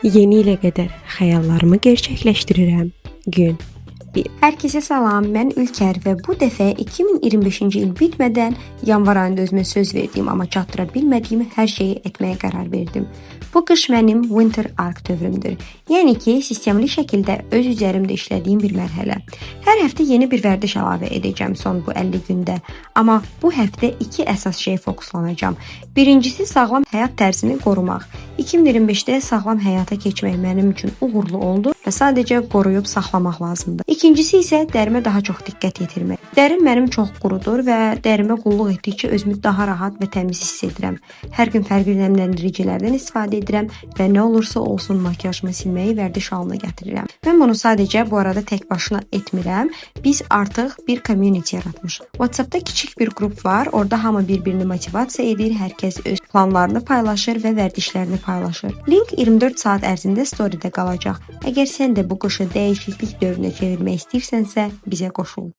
Yeni ilə qədər xəyallarımı gerçəkləşdirirəm. Gün 1. Herkese salam, mən Ülker və bu dəfə 2025-ci il bitmədən yanvar ayında özümə söz verdiyim, amma çatdıra bilmədiyim hər şeyi etməyə qərar verdim. Bu qış mənim Winter Arc dövrümdür. Yəni ki, sistemli şəkildə öz üzərimdə işlədiyim bir mərhələ. Hər həftə yeni bir vərdiş əlavə edəcəm son bu 50 gündə. Amma bu həftə iki əsas şeyə fokuslanacağam. Birincisi, sağlam həyat tərzini qorumaq. 2025-də sağlam həyata keçmək mənim üçün uğurlu oldu və sadəcə qoruyub saxlamaq lazımdır. İkincisi isə dərimə daha çox diqqət yetirmək. Dərim mənim çox qurudur və dərimə qulluq etdikcə özümü daha rahat və təmiz hiss edirəm. Hər gün fərqli nəmləndiricilərdən istifadə edirəm və nə olursa olsun makiyajımı silməyi vərdiş halına gətirirəm. Mən bunu sadəcə bu arada tək başına etmirəm. Biz artıq bir community yaratmışıq. WhatsApp-da kiçik bir qrup var. Orada hamı bir-birini motivasiya edir, hər kəs öz planlarını paylaşır və vərdişlərini paylaşır. Link 24 saat ərzində story-də qalacaq. Əgər sən də bu qışı dəyişiklik dövrünə çevirmək istəyirsənsə, bizə qoşul.